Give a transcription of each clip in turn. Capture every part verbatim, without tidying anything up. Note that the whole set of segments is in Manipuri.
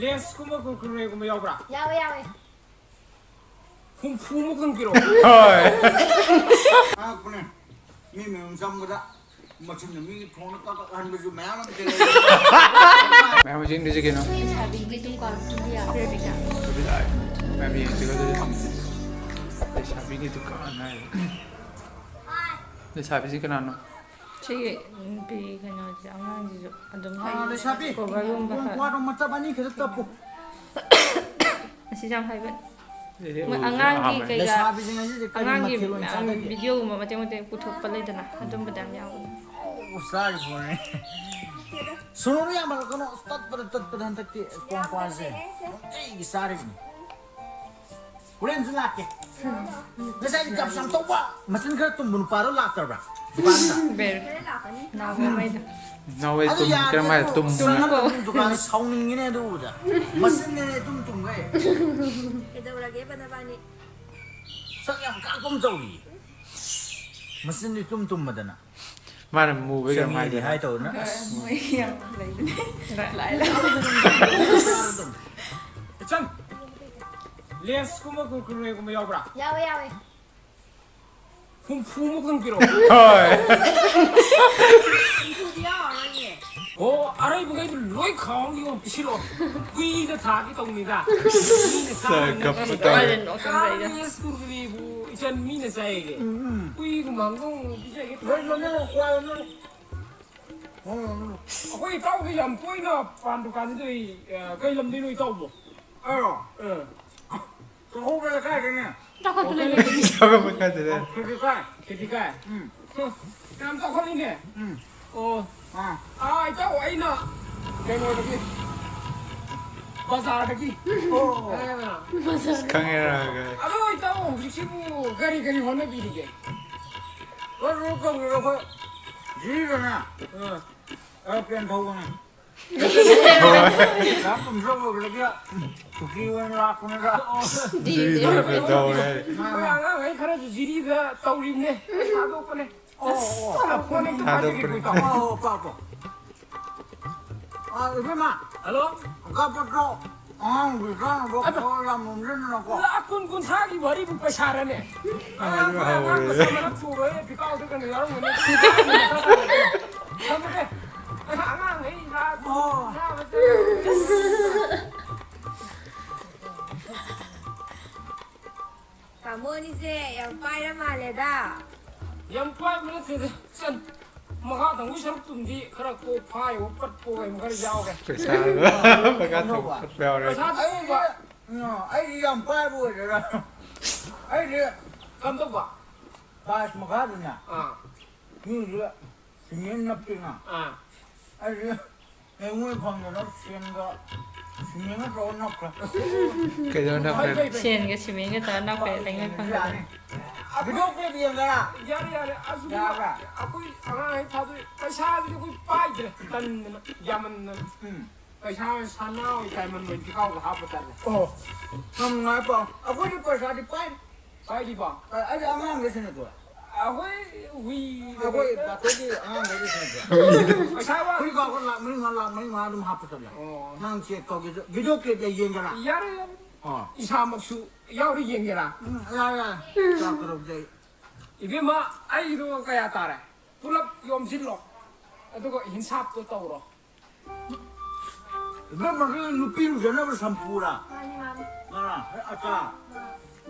ꯂꯦꯁꯀꯨꯝꯕ ꯀꯨꯔꯀꯨꯔꯦꯒꯨꯝꯕ ꯌꯥꯎꯕ꯭ꯔꯥ? ꯌꯥꯎꯋꯦ, ꯌꯥꯎꯋꯦ꯫ ꯍꯨꯝꯐꯨꯃꯨꯛꯇꯪ ꯄꯤꯔꯛꯑꯣ꯫ ꯍꯣꯏ꯫ ꯉꯥꯡꯉꯛꯄꯅꯦ꯫ ꯃꯤ ꯃꯌꯨꯝ ꯆꯪꯕꯗ ꯃꯆꯤꯟꯅ ꯃꯤꯒꯤ ꯊꯣꯡꯅ ꯀꯛ ꯀꯛ ꯍꯟꯕꯁꯨ ꯃꯌꯥꯝ ꯑꯃ ꯊꯦꯡꯅꯩ꯫ ꯃꯌꯥꯝ ꯌꯦꯡꯗꯣꯏꯁꯦ ꯀꯩꯅꯣ? ꯂꯩꯁꯥꯕꯤꯒꯤ ꯇꯨꯡꯀꯣꯏ ꯇꯨꯡꯕꯤ ꯌꯥꯎꯔꯦ꯫ ꯃꯌꯥꯝ ꯌꯦꯡꯁꯤꯀꯣ ꯑꯗꯨꯗꯤ꯫ ꯂꯩꯁꯥꯕꯤꯒꯤ ꯗꯨꯀꯥꯟ ꯍꯥꯏ꯫ ꯂꯩꯁꯥꯕꯤꯁꯤ ꯀꯅꯥꯅꯣ? ꯁꯤꯒꯤ ꯅꯨꯄꯤ ꯀꯩꯅꯣꯁꯦ, ꯑꯉꯥꯡꯁꯤꯁꯨ ꯑꯗꯨꯝ ꯑꯥ, ꯂꯩꯁꯥꯕꯤ, ꯀꯣꯚꯔꯒꯨꯝꯕ ꯈꯣꯡ ꯈꯔ ꯈ꯭ꯋꯥꯗꯣ ꯃꯆꯞ ꯑꯅꯤ ꯈꯛꯇ ꯇꯞꯄꯨ꯫ ꯑꯁꯤꯁꯨ ꯌꯥꯝ ꯍꯩꯕꯅꯤ꯫ ꯑꯩꯗꯤ ꯃꯣꯏ ꯎꯕꯁꯨ ꯑꯉꯥꯡꯒꯤ ꯑꯍꯥꯟꯕꯅꯤ꯫ ꯀꯩꯀꯥ, ꯂꯩꯁꯥꯕꯤꯁꯤꯡ ꯑꯁꯤꯗꯤ ꯀꯔꯤ ꯑꯉꯥꯡꯒꯤ ꯃꯊꯦꯜ ꯑꯣꯏꯅ ꯃꯌꯥꯝ ꯆꯥꯗꯒꯦ? ꯚꯤꯗꯤꯑꯣꯒꯨꯝꯕ ꯃꯇꯦꯛ ꯃꯇꯦꯛ ꯄꯨꯊꯣꯛꯄ ꯂꯩꯗꯅ, ꯑꯗꯨꯝꯕꯗ ꯌꯥꯝ ꯌꯥꯎꯕꯅꯤ꯫ ꯑꯣ, ꯆꯥꯔꯤꯕꯣꯅꯦ꯫ ꯁꯨꯅꯨ ꯌꯥꯝ ꯍꯜꯂꯛꯀꯅꯣ, ꯇꯠꯄꯗ ꯇꯠꯄꯗ ꯍꯟꯗꯛꯇꯤ ꯀꯣꯡ ꯀ꯭ꯋꯥꯁꯦ ꯅꯨꯡꯇꯤꯒꯤ ꯆꯥꯔꯤꯕꯅꯤ꯫ ꯍꯣꯔꯦꯟꯁꯨ ꯂꯥꯛꯀꯦ꯫ ꯉꯁꯥꯏꯗꯤ ꯌꯥꯝ ꯌꯥꯝ ꯇꯧꯕ, ꯃꯆꯤꯟ ꯈꯔ ꯇꯨꯝꯕ ꯅꯨꯄꯥꯗꯣ ꯂꯥꯛꯇꯕ꯭ꯔꯥ? ꯗꯨꯀꯥꯟꯗ? ꯕꯦꯔ꯫ ꯅꯥꯎꯕꯉꯩꯗꯣ꯫ ꯅꯥꯎꯕꯩ ꯑꯗꯨ ꯇꯨꯝ-, ꯌꯥꯗꯦ, ꯀꯔꯝ ꯍꯥꯏꯅ ꯑꯗꯨ ꯇꯨꯝ-, ꯆꯪꯉꯒ ꯇꯨꯝꯀꯣ꯫ ꯑꯗꯨꯝ ꯗꯨꯀꯥꯟꯗ ꯁꯥꯎꯅꯤꯡꯉꯤꯅꯦ ꯑꯗꯨ ꯎꯕꯗ꯫ ꯃꯆꯤꯟꯅꯦ ꯑꯗꯨꯝ ꯇꯨꯝꯈꯩ꯫ ꯀꯩꯗꯧꯔꯒꯦꯕ ꯅꯕꯥꯅꯤ? ꯁꯛ ꯌꯥꯝ ꯀꯥꯛꯄ ꯑꯃ ꯇꯧꯔꯤꯌꯦ꯫ ꯃꯆꯤꯟꯗꯤ ꯇꯨꯝ ꯇꯨꯝꯃꯗꯅ꯫ ꯃꯥꯅ ꯃꯨꯕꯩ ꯀꯩꯅꯣ ꯆꯪꯉꯦꯗꯤ ꯍꯥꯏꯗꯅ꯫ ꯍꯥꯏ ꯇꯧꯗꯅ꯫ ꯑꯁ꯫ ꯃꯣꯏ ꯌꯥꯝ ꯂꯩꯕꯅꯦ꯫ ꯂꯥꯏ ꯂꯥꯏ꯫ ꯏꯆꯟ, ꯂꯦꯁꯀꯨꯝꯕ ꯀꯨꯔꯀꯨꯔꯦꯒꯨꯝꯕ ꯌꯥꯎꯕ꯭ꯔꯥ? ꯌꯥꯎꯋꯦ, ꯌꯥꯎꯋꯦ꯫ ꯍꯨꯝꯐꯨꯃꯨꯛꯇꯪ ꯄꯤꯔꯛꯑꯣ꯫ ꯍꯣꯏ꯫ ꯍꯨꯝꯐꯨꯗꯤ ꯌꯥꯔꯔꯣꯏꯌꯦ꯫ ꯑꯣ, ꯑꯔꯩꯕꯈꯩꯗꯨ ꯂꯣꯏ ꯈꯥꯎ ꯑꯃ ꯌꯣꯝ ꯄꯤꯁꯤꯜꯂꯣ꯫ ꯍꯨꯏꯗ ꯊꯥꯒꯦ ꯇꯧꯅꯤꯗ꯫ ꯃꯤꯅ ꯆꯥꯔꯅꯤ꯫ ꯀꯞꯄ ꯇꯧꯔꯦ꯫ ꯂꯦꯁ ꯀꯨꯔꯀꯨꯔꯦꯕꯨ ꯏꯆꯟ ꯃꯤꯅ ꯆꯥꯏꯌꯦ꯫ ꯎꯝ, ꯎꯝ꯫ ꯍꯨꯏꯒꯨꯝꯕ ꯍꯪꯗꯣꯡ ꯄꯤꯖꯒꯦ꯫ ꯂꯣꯏ ꯂꯣꯏ ꯂꯣꯏ ꯂꯣꯏ꯫ ꯑꯩꯈꯣꯏ ꯏꯇꯥꯎꯗꯤ ꯌꯥꯝ ꯇꯣꯏꯅ ꯄꯥꯟ ꯗꯨꯀꯥꯟꯁꯤꯗ ꯑꯩ, ꯑ, ꯀꯩ ꯂꯝꯗꯩꯅꯣ ꯏꯇꯥꯎꯕꯣ? ꯑꯩꯔꯣ? ꯑ꯫ ꯆꯥꯛꯍꯧꯕ ꯂꯩꯀꯥꯏꯗꯩꯅꯦ꯫ ꯆꯥꯎꯈꯠꯄ ꯂꯩꯀꯥꯏꯗꯩꯅꯦ꯫ ꯆꯥꯎꯈꯠꯄ ꯂꯩꯀꯥꯏ꯫ ꯈꯦꯇꯤ ꯀꯥꯏ? ꯎꯝ꯫ ꯌꯥꯝ ꯆꯥꯎꯈꯠꯂꯤꯅꯦ꯫ ꯎꯝ꯫ ꯑꯣ꯫ ꯑꯥ꯫ ꯑꯥ, ꯏꯇꯥꯎ, ꯑꯩꯅ ꯀꯩꯅꯣꯗꯒꯤ, ꯕꯖꯥꯔꯗꯒꯤ꯫ ꯑꯣ꯫ ꯑꯥ꯫ ꯈꯪꯉꯦꯔꯥ? ꯑꯗꯣ ꯏꯇꯥꯎ, ꯍꯧꯖꯤꯛꯁꯤꯕꯨ ꯀꯔꯤ ꯀꯔꯤ ꯍꯣꯠꯅꯕꯤꯔꯤꯒꯦ? ꯑꯗꯨ ꯇꯧꯗꯦꯗ ꯑꯩꯈꯣꯏ ꯖꯤꯔꯤꯗꯅꯦ꯫ ꯑꯥ꯫ ꯑꯦꯔꯣꯄ꯭ꯂꯦꯟ ꯊꯧꯕꯅꯦ꯫ ꯍꯣꯏ꯫ ꯂꯥꯛ ꯀꯨꯟꯊ꯭ꯔꯥ ꯑꯣꯏꯕꯗꯒꯤ ꯀꯨꯀꯤ ꯑꯣꯏꯅ ꯂꯥꯛꯄꯅꯤꯗ꯫ ꯖꯤꯔꯤꯗ ꯑꯦꯔꯣꯄ꯭ꯂꯦꯟ ꯊꯧꯔꯦ꯫ ꯑꯩꯈꯣꯏ ꯑꯉꯥꯡꯈꯩ ꯈꯔꯁꯨ ꯖꯤꯔꯤꯗ ꯇꯧꯔꯤꯕꯅꯦ꯫ ꯊꯥꯗꯣꯛꯄꯅꯦ꯫ ꯑꯣ, ꯑꯣ꯫ ꯑ, ꯐꯣꯟ ꯍꯦꯛꯇ ꯊꯥꯗꯣꯛꯄꯅꯦ꯫ ꯄꯥꯏꯖꯒꯦꯀꯣ, ꯏꯇꯥꯎ꯫ ꯑꯣ, ꯑꯣ, ꯄꯥꯎ, ꯄꯥꯎ꯫ ꯑꯥ, ꯏꯕꯦꯝꯃ, ꯍꯜꯂꯣ? ꯑꯆꯥꯄꯣꯠꯇꯣ ꯑꯉꯥꯡꯒꯤ ꯆꯥꯅꯕ ꯑꯗꯣ ꯈꯔ ꯌꯥꯝ ꯌꯣꯝꯁꯤꯟꯗꯅꯀꯣ꯫ ꯂꯥꯛ ꯀꯨꯟ ꯀꯨꯟꯊ꯭ꯥꯒꯤ ꯋꯥꯔꯤꯕꯨ ꯄꯩꯁꯥꯔꯅꯦ? ꯑꯉꯥꯡ, ꯑꯉꯥꯡ ꯃꯆꯥ ꯃꯔꯛ ꯄꯨꯔꯣꯏ, ꯄꯤꯀꯥꯎꯗ ꯀꯩꯅꯣ ꯌꯥꯎꯔꯝꯒꯅꯤ꯫ ꯊꯝꯃꯒꯦ꯫ ꯑꯉꯥꯡ, ꯑꯉꯥꯡꯈꯩ ꯂꯥꯛ ꯑꯣ꯫ ꯆꯥꯕ ꯆꯠꯂꯦ꯫ ꯇꯥꯃꯣ ꯑꯅꯤꯁꯦ ꯌꯥꯝ ꯄꯥꯏꯔ ꯃꯥꯜꯂꯦꯗ꯫ ꯌꯥꯝ ꯄꯥꯏꯕ ꯅꯠꯇꯦꯗ, ꯏꯆꯟ꯫ ꯃꯈꯥ ꯊꯪꯕꯒꯤ ꯁꯔꯨꯛꯇꯨꯝꯗꯤ ꯈꯔ ꯀꯣꯛ ꯐꯥꯏꯌꯣ, ꯄꯠꯄꯣ ꯀꯩꯅꯣ ꯈꯔ ꯌꯥꯎꯔꯦ꯫ ꯄꯩꯁꯥꯗꯣ ꯃꯈꯥ ꯊꯪꯕ ꯄꯠꯄ ꯌꯥꯎꯔꯦ꯫ ꯄꯩꯁꯥ ꯑꯩꯗꯤ, ꯊꯪꯕ꯫ ꯎꯝ, ꯑꯩꯗꯤ ꯌꯥꯝ ꯄꯥꯏꯕ ꯑꯣꯏꯗꯦꯗ꯫ ꯑꯩꯗꯤ ꯀꯝꯗꯧꯕ? ꯇꯥꯖ ꯃꯈꯥꯗꯅꯦ꯫ ꯑꯥ꯫ ꯃꯤꯁꯦ ꯁꯤꯃꯦꯟ ꯅꯞꯄꯤꯅ꯫ ꯑꯥ꯫ ꯑꯩꯗꯤ ꯂꯩꯉꯣꯏ ꯐꯪꯗꯅ ꯁꯦꯟꯒ ꯁꯤꯃꯦꯟꯒ ꯇꯧꯔ ꯅꯞꯈ꯭ꯔꯦ꯫ ꯀꯩꯗꯧꯔ ꯅꯞꯈ꯭ꯔꯦ? ꯐꯩ, ꯐꯩ, ꯐꯩ꯫ ꯁꯦꯟꯒ ꯁꯤꯃꯦꯟꯒ ꯇꯧꯔ ꯅꯞꯈ꯭ꯔꯦ, ꯂꯩꯉꯣꯏ ꯐꯪꯗꯅ꯫ Video clip ꯌꯦꯡꯒꯦꯔꯥ? ꯌꯥꯔꯦ, ꯌꯥꯔꯦ꯫ ꯑꯁ, ꯌꯥꯔꯕ꯭ꯔꯥ? ꯑꯩꯈꯣꯏ ꯑꯉꯥꯡꯈꯩ ꯊꯥꯗꯣꯛꯑꯦ꯫ ꯄꯩꯁꯥꯁꯤꯗꯤ ꯑꯩꯈꯣꯏ ꯄꯥꯏꯗ꯭ꯔꯦ꯫ ꯇꯟꯗꯅ, ꯌꯥꯝꯃꯟꯗꯅ꯫ ꯎꯝ꯫ ꯄꯩꯁꯥ ꯁꯅꯥ ꯑꯣꯏ ꯀꯥꯏꯃꯟ ꯑꯣꯏ ꯄꯤꯈꯥꯎꯗ ꯍꯥꯞꯄ ꯆꯠꯂꯦ꯫ ꯑꯣ꯫ ꯌꯥꯝ ꯅꯨꯡꯉꯥꯏ ꯄꯥꯎ꯫ ꯑꯩꯈꯣꯏꯗꯤ ꯄꯩꯁꯥꯗꯤ ꯄꯥꯏ꯫ ꯄꯥꯏꯔꯤꯕꯣ? ꯑ-, ꯑꯩꯗꯤ ꯑꯉꯥꯡꯗ ꯁꯤꯟꯅꯗꯣꯏ꯫ ꯑꯩꯈꯣꯏ ꯍꯨꯏ ꯑꯩꯈꯣꯏ ꯕꯥꯆꯧꯒꯤ ꯑꯉꯥꯡꯗꯗꯤ ꯁꯤꯟꯅꯗꯣꯏ꯫ ꯄꯩꯁꯥ ꯋꯥ- ꯍꯨꯏ ꯀꯥꯎꯈꯣ ꯂꯥꯛ ꯃꯔꯤ ꯃꯉꯥ, ꯂꯥꯛ ꯃꯔꯤ ꯃꯉꯥ ꯑꯗꯨꯝ ꯍꯥꯞꯄ ꯆꯠꯂꯦ꯫ ꯑꯣ꯫ ꯅꯪ ꯆꯦꯛ ꯇꯧꯒꯦꯁꯨ, ꯚꯤꯗꯤꯑꯣ ꯀ꯭ꯂꯤꯞ ꯂꯩ ꯌꯦꯡꯒꯦꯔꯥ? ꯌꯥꯔꯦ, ꯌꯥꯔꯦ꯫ ꯑꯣ꯫ ꯏꯁꯥꯃꯛꯁꯨ ꯌꯥꯎꯔꯤ ꯌꯦꯡꯒꯦꯔꯥ? ꯎꯝ, ꯌꯥꯔꯦ, ꯌꯥꯔꯦ꯫ ꯆꯥꯛ ꯀꯗꯧꯕꯗꯤ ꯑꯩ ꯏꯕꯦꯝꯃ, ꯑꯩꯗꯣ ꯀꯌꯥ ꯇꯥꯔꯦ? ꯄꯨꯂꯞ ꯌꯣꯝꯁꯤꯜꯂꯣ, ꯑꯗꯨꯒ ꯍꯤꯟꯁꯥꯞꯇꯣ ꯇꯧꯔꯣ꯫ ꯏꯕꯦꯝꯃꯒꯤ ꯅꯨꯄꯤ ꯂꯨꯖꯅꯕ ꯁꯝꯄꯨꯔꯥ? ꯃꯥꯅꯤ, ꯃꯥꯅꯤ꯫ ꯃꯥꯔꯥ? ꯑꯆꯥ꯫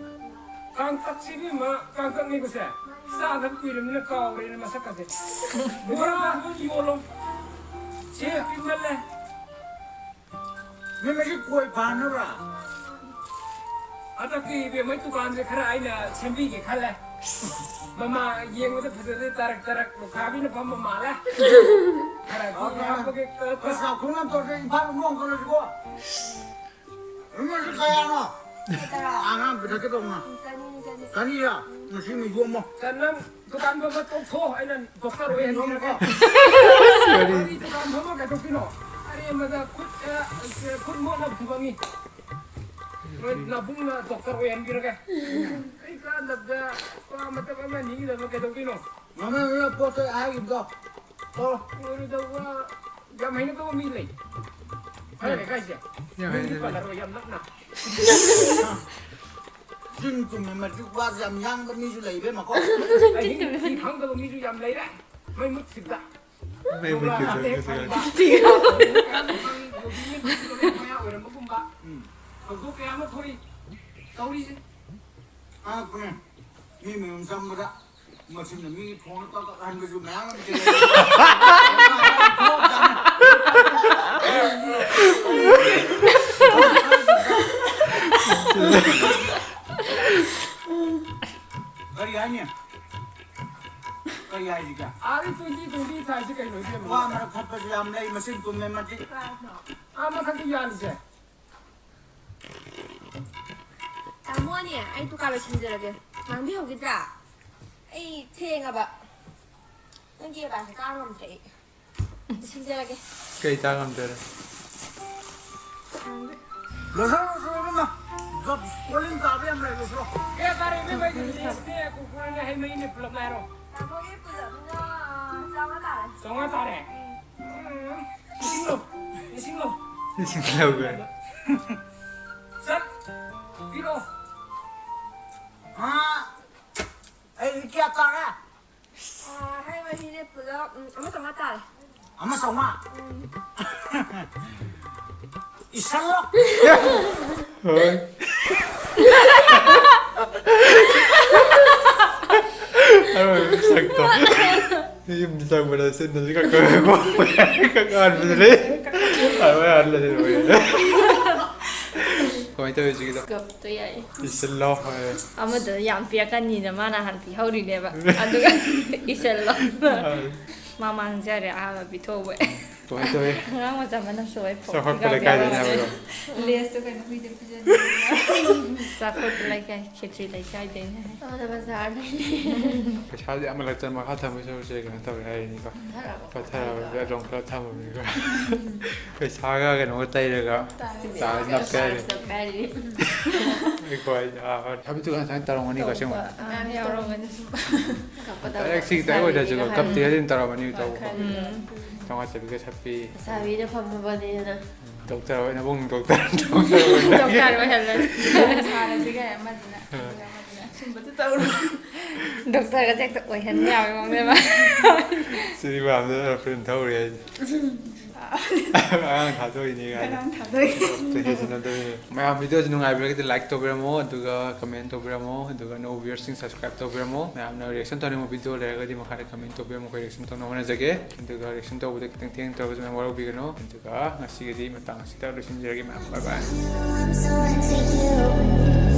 ꯀꯥꯡꯇꯛꯁꯤ ꯏꯕꯦꯝꯃ, ꯀꯥꯡꯇꯛꯅꯤꯀꯣꯁꯦ? ꯆꯥꯗꯕ ꯀꯨꯏꯔꯕꯅꯤꯅ ꯀꯥꯎꯔꯦꯅꯦ ꯃꯁꯛꯀꯁꯦ꯫ ꯕꯣꯔꯥ ꯑꯗꯨꯝ ꯌꯣꯜꯂꯣ꯫ ꯁꯤ ꯄꯤꯛꯃꯜꯂꯦ꯫ ꯅꯪ ꯉꯁꯤ ꯀꯣꯏ ꯄꯥꯟꯅꯕ꯭ꯔꯥ? ꯍꯟꯗꯛꯇꯤ ꯏꯕꯦꯝꯃꯩ ꯗꯨꯀꯥꯟꯁꯦ ꯈꯔ ꯑꯩꯅ ꯁꯦꯝꯕꯤꯒꯦ ꯈꯜꯂꯦ꯫ ꯃꯃꯥ ꯌꯦꯡꯕꯗ ꯐꯖꯗꯦ, ꯇꯔꯛ ꯇꯔꯛ ꯂꯨꯈꯥꯕꯤꯅ ꯐꯝꯕ ꯃꯥꯜꯂꯦ꯫ ꯈꯔꯗꯤ ꯑꯣ, ꯍꯥꯞꯄꯒꯦ, ꯈꯔ, ꯈꯔ꯫ ꯄꯩꯁꯥ ꯈꯨꯅꯝ ꯇꯧꯔꯁꯦ, ꯏꯝꯐꯥꯜ ꯂꯣꯝꯗ ꯑꯃꯨꯛ ꯍꯣꯡ ꯆꯠꯂꯁꯤꯀꯣ꯫ ꯃꯃꯜꯁꯦ ꯀꯌꯥꯅꯣ? ꯇꯔꯥ꯫ ꯑꯉꯥꯡ ꯄꯤꯊꯛꯀꯦ ꯇꯧꯕꯅ꯫ ꯎꯝ, ꯆꯅꯤꯅꯤ, ꯆꯅꯤ꯫ ꯆꯅꯤꯔꯥ? ꯎꯝ꯫ ꯉꯁꯤ ꯃꯤ ꯌꯣꯝꯃꯣ꯫ ꯆꯟ, ꯅꯪ ꯗꯨꯀꯥꯟ ꯐꯝꯕ ꯇꯣꯛꯊꯣꯛꯑꯣ, ꯑꯩꯅ ꯗꯣꯛꯇꯔ ꯑꯣꯏꯍꯟꯕꯤꯔꯒꯦ꯫ ꯁꯤꯔꯤ꯫ ꯀꯔꯤ ꯗꯨꯀꯥꯟ ꯐꯝꯃ ꯀꯩꯗꯧꯗꯣꯏꯅꯣ? ꯑꯔꯦꯝꯕꯗ ꯈꯨꯠ, ꯑ, ꯈꯨꯠ ꯃꯣꯠꯅꯕ ꯊꯕꯛꯅꯤ꯫ ꯅꯣꯏ ꯅꯕꯨꯡꯅ ꯗꯣꯛꯇꯔ ꯑꯣꯏꯍꯟꯕꯤꯔꯒꯦ꯫ ꯑꯩ ꯀꯥꯟꯗꯕꯗ ꯂꯨꯄꯥ ꯃꯇꯝ ꯑꯃ ꯑꯅꯤꯒꯤꯗꯃꯛ ꯀꯩꯗꯧꯗꯣꯏꯅꯣ? ꯃꯃꯜ ꯑꯃ ꯄꯣꯠ ꯆꯩ ꯍꯥꯏꯈꯤꯕꯗꯣ꯫ ꯑꯣ꯫ ꯑꯣꯏꯔꯣꯏꯗꯧꯕ꯫ ꯌꯥꯝ ꯍꯩꯅꯗꯕ ꯃꯤ ꯂꯩ꯫ ꯑꯩ ꯂꯩꯀꯥꯏꯁꯦ꯫ ꯌꯥꯝ ꯃꯤꯡꯗꯤ ꯍꯩꯅꯗꯕ꯫ ꯄꯜꯂꯔꯣꯏ, ꯌꯥꯝ ꯅꯛꯅ꯫ ꯆꯤꯟ ꯆꯨꯝꯃꯦ, ꯃꯇꯤꯛ ꯋꯥꯁꯦ ꯌꯥꯝ ꯌꯥꯡꯕ ꯃꯤꯁꯨ ꯂꯩꯕ ꯃꯀꯣ꯫ ꯑꯍꯤꯡ ꯊꯤ ꯈꯪꯗꯕ ꯃꯤꯁꯨ ꯌꯥꯝ ꯂꯩꯔꯦ꯫ ꯃꯩ ꯃꯨꯠꯈꯤꯕꯗ꯫ ꯃꯩ ꯃꯨꯠꯈꯤꯕꯗ꯫ ꯃꯌꯥ ꯑꯣꯏꯔꯝꯕꯒꯨꯝꯕ꯫ ꯎꯝ꯫ ꯊꯧꯗꯣꯛ ꯀꯌꯥ ꯑꯃ ꯊꯣꯛꯏ꯫ ꯇꯧꯔꯤꯁꯦ꯫ ꯑꯉꯛꯄꯅꯦ꯫ ꯃꯤ ꯃꯌꯨꯝ ꯆꯪꯕꯗ ꯃꯁꯤꯅ ꯃꯤꯒꯤ ꯐꯣꯟ ꯀꯛ ꯀꯛ ꯍꯟꯕꯁꯨ ꯃꯌꯥꯝ ꯑꯃ ꯊꯦꯡꯅꯩ꯫ ꯀꯔꯤ ꯍꯥꯏꯅꯤ? ꯀꯔꯤ ꯍꯥꯏꯁꯤꯒꯦ? ꯑꯥꯗ twenty twenty ꯊꯥꯏꯁꯤ ꯀꯩꯅꯣ, ꯏꯕꯦꯝꯃ? ꯋꯥ ꯃꯔꯛ ꯊꯠꯄꯁꯨ ꯌꯥꯝ ꯂꯩ, ꯃꯆꯤꯟ ꯇꯨꯝꯃꯦ ꯃꯆꯤꯟ꯫ ꯑꯥ ꯃꯊꯛꯇ ꯌꯥꯜꯂꯤꯁꯦ꯫ ꯇꯥꯃꯣꯅꯦ, ꯑꯩ ꯗꯨꯀꯥꯟ ꯂꯣꯏꯁꯤꯟꯖꯔꯒꯦ꯫ ꯉꯥꯡꯕꯤꯍꯧꯈꯤꯗ꯭ꯔꯥ? ꯑꯩ ꯊꯦꯡꯉꯕ꯫ ꯅꯪꯒꯤ ꯑꯦꯕꯥꯁꯦ ꯀꯥ ꯉꯝꯗ꯭ꯔꯦ ꯑꯩ꯫ ꯂꯣꯏꯁꯤꯟꯖꯔꯒꯦ꯫ ꯀꯩ ꯆꯥ ꯉꯝꯗ꯭ꯔꯦ? ꯂꯣꯏꯁꯤꯜꯂꯣ, ꯂꯣꯏꯁꯤꯜꯂꯣ, ꯏꯕꯦꯝꯃ꯫ ꯒꯞ ꯀꯣꯂꯤꯡ ꯀꯥꯕ ꯌꯥꯝ ꯂꯩ, ꯂꯣꯏꯁꯤꯜꯂꯣ꯫ ꯑꯦ, ꯐꯔꯦ, ꯏꯕꯦꯝꯃ, ꯑꯩꯗꯤ ꯂꯦꯁꯅꯦ, ꯀꯨꯀꯨꯔꯅꯦ, ꯍꯩ ꯃꯍꯤꯅꯦ, ꯄꯨꯂꯞꯅ ꯍꯥꯏꯔꯣ꯫ ꯇꯥꯃꯣꯒꯤ ꯄꯨꯂꯞꯅ ꯆꯥꯝꯃꯉꯥ ꯇꯥꯔꯦ꯫ ꯆꯥꯝꯃꯉꯥ ꯇꯥꯔꯦ? ꯎꯝ꯫ ꯂꯤꯁꯤꯡ ꯂꯧ, ꯂꯤꯁꯤꯡ ꯂꯧ꯫ ꯂꯤꯁꯤꯡ ꯂꯧꯒꯦ꯫ ꯆꯠ, ꯄꯤꯔꯛꯑꯣ꯫ ꯍꯥ? ꯑꯩ ꯀꯌꯥ ꯇꯥꯔꯦ? ꯑꯥ, ꯍꯩ ꯃꯍꯤꯅꯦ ꯄꯨꯂꯞ, ꯎꯝ, ꯑꯃ ꯆꯥꯝꯃꯉꯥ ꯇꯥꯔꯦ꯫ ꯑꯃ ꯆꯥꯝꯃꯉꯥ? ꯎꯝ꯫ ꯏꯁꯜꯂꯣ꯫ ꯍꯣꯏ꯫ ꯑꯔꯣꯏꯕ ꯁꯛꯇꯣ꯫ ꯌꯨꯝꯗ ꯆꯪꯕꯗ ꯆꯤꯟꯗꯁꯨ ꯈꯔ ꯈꯔ ꯈꯔ ꯈꯔ ꯍꯥꯟꯕꯗꯨꯅꯦ꯫ ꯑꯔꯣꯏ ꯍꯥꯟꯕꯗꯨꯅꯦ꯫ ꯀꯃꯥꯏꯅ ꯇꯧꯋꯤ ꯍꯧꯖꯤꯛꯀꯤꯗꯣ? ꯀꯞꯇꯣ ꯌꯥꯏ꯫ ꯏꯁꯤꯜꯂꯣ ꯍꯥꯏ꯫ ꯑꯃꯗꯣ ꯌꯥꯝ ꯄꯤꯔꯛꯀꯅꯤꯅ ꯃꯥꯅ ꯍꯥꯟꯅ ꯄꯤꯍꯧꯔꯤꯅꯦꯕ꯫ ꯑꯗꯨꯒ ꯏꯁꯤꯜꯂꯣ꯫ ꯑꯥ꯫ ꯃꯥ ꯃꯥꯡꯖꯔꯦ ꯑꯍꯥꯟꯕ ꯄꯤꯊꯣꯛꯎꯕꯩ꯫ ꯀꯃꯥꯏꯅ ꯇꯧꯋꯤ? ꯑꯉꯥꯡ ꯃꯆꯥ ꯃꯅꯝ ꯁꯨꯋꯦ ꯆꯥꯎꯈꯠꯄ ꯂꯩꯀꯥꯏꯗꯩꯅꯦ ꯍꯥꯏꯕꯗꯣ꯫ ꯂꯦꯁꯇꯣ ꯀꯩꯅꯣ ꯍꯨꯏꯗ ꯄꯤꯖꯅꯤꯡꯉꯦ꯫ ꯆꯥꯎꯈꯠꯄ ꯂꯩꯀꯥꯏ, ꯈꯦꯇ꯭ꯔꯤ ꯂꯩꯀꯥꯏꯗꯩꯅꯦ꯫ ꯑꯃꯗ ꯕꯖꯥꯔꯗꯩ꯫ ꯄꯩꯁꯥꯗꯤ ꯑꯃ ꯂꯥꯛꯇꯅ ꯃꯈꯥ ꯊꯝꯕꯩ ꯁꯔꯨꯛꯁꯦ ꯀꯩꯅꯣ ꯇꯧꯋꯦ ꯍꯥꯏꯔꯤꯅꯤꯀꯣ꯫ ꯄꯠꯊꯔꯕ ꯄꯠꯊꯔꯕ ꯐꯤꯕꯝ꯫ ꯑꯗꯨꯝ ꯈꯔ ꯊꯝꯃꯝꯃꯤꯀꯣ꯫ ꯄꯩꯁꯥꯒ ꯀꯩꯅꯣꯒ ꯇꯩꯔꯒ ꯇꯥꯔ ꯅꯞꯄꯦ ꯍꯥꯏꯔꯤ꯫ ꯅꯞꯄꯦ ꯍꯥꯏꯔꯤ꯫ ꯑꯩꯈꯣꯏ, ꯑꯥ, ꯍꯣꯏ꯫ ꯊꯕꯤꯗꯨ ꯉꯁꯥꯏ ꯇꯧꯔꯝꯒꯅꯤꯀꯣ ꯑꯁꯦꯡꯕ꯫ ꯇꯧꯕ, ꯑꯥ, ꯌꯥꯎꯔꯝꯒꯅꯤ꯫ ꯀꯞꯄꯗ ꯗꯥꯏꯔꯦꯛ ꯁꯤꯒꯤ ꯗꯥꯏꯔꯦꯛ ꯑꯣꯏꯗ꯭ꯔꯁꯨꯀꯣ, ꯍꯥꯏꯕꯗꯤ ꯀꯞꯇꯦ ꯍꯥꯏꯗꯤ ꯑꯗꯨꯝ ꯇꯧꯔꯝꯃꯅꯤ ꯍꯣꯏ, ꯇꯧꯕꯀꯣ꯫ ꯈꯔꯗꯤ ꯎꯝ꯫ ꯇꯧꯔꯝꯃꯅꯤ꯫ ꯆꯥꯝꯃꯉꯥ ꯆꯥꯄꯤꯒ ꯁꯠꯄꯤ꯫ ꯂꯩꯁꯥꯕꯤꯅ ꯐꯝꯃꯕꯅꯤꯅ꯫ ꯗꯣꯛꯇꯔ ꯑꯣꯏꯅ ꯕꯨꯡ ꯗꯣꯛꯇꯔ ꯗꯣꯛꯇꯔ ꯑꯣꯏꯅ꯫ ꯗꯣꯛꯇꯔ ꯑꯣꯏꯍꯜꯂꯁꯤ꯫ ꯁꯥꯔꯁꯤꯒ ꯑꯃꯗꯨꯅ ꯑꯗꯨꯒ ꯑꯃꯗꯨꯅ ꯑꯊꯨꯝꯕꯗꯨ ꯇꯧꯔꯣ꯫ ꯗꯣꯛꯇꯔꯒ ꯍꯦꯛꯇ ꯑꯣꯏꯍꯟ ꯌꯥꯕꯒꯤ ꯃꯑꯣꯡꯅꯦꯕ꯫ ꯁꯤꯗꯤ ꯃꯌꯥꯝꯗ ꯐ꯭ꯔꯦꯟ ꯊꯧꯔꯤ ꯍꯥꯏꯁꯦ꯫ ꯑꯉꯥꯡ ꯊꯥꯗꯣꯛꯏꯅꯦ ꯀꯥꯏꯅ꯫ ꯀꯅꯥꯅ ꯊꯥꯗꯣꯛꯏ? ꯆꯍꯤ ꯁꯤꯟꯅꯗꯣꯏꯅꯦ꯫ ꯃꯌꯥꯝ ꯚꯤꯗꯤꯑꯣꯁꯤ ꯅꯨꯡꯉꯥꯏꯕꯤꯔꯒꯗꯤ ꯂꯥꯏꯛ ꯇꯧꯕꯤꯔꯝꯃꯣ, ꯑꯗꯨꯒ ꯀꯃꯦꯟ ꯇꯧꯕꯤꯔꯝꯃꯣ, ꯑꯗꯨꯒ ꯑꯅꯧꯕ ꯚꯤꯌꯔꯁꯤꯡ ꯁꯕꯁꯀ꯭ꯔꯥꯏꯕ ꯇꯧꯕꯤꯔꯝꯃꯣ꯫ ꯃꯌꯥꯝꯅ ꯔꯤꯌꯦꯛꯁꯟ ꯇꯧꯅꯤꯡꯕ ꯚꯤꯗꯤꯑꯣ ꯂꯩꯔꯒꯗꯤ ꯃꯈꯥꯗ ꯀꯃꯦꯟ ꯇꯧꯕꯤꯔꯝꯃꯣ, ꯑꯩꯈꯣꯏ ꯔꯤꯌꯦꯛꯁꯟ ꯇꯧꯅꯕ ꯍꯣꯠꯅꯖꯒꯦ꯫ ꯑꯗꯨꯒ ꯔꯤꯌꯦꯛꯁꯟ ꯇꯧꯕꯗ ꯈꯤꯇꯪ ꯊꯦꯡꯅ ꯇꯧꯔꯒꯁꯨ ꯃꯌꯥꯝ ꯋꯥꯔꯧꯕꯤꯒꯅꯨ꯫ ꯑꯗꯨꯒ ꯉꯁꯤꯒꯤꯗꯤ ꯃꯇꯥꯡ ꯑꯁꯤꯗ ꯂꯣꯏꯁꯤꯟꯖꯔꯒꯦ ꯃꯌꯥꯝ꯫ ꯕꯥꯏ ꯕꯥꯏ꯫ I'm so into you.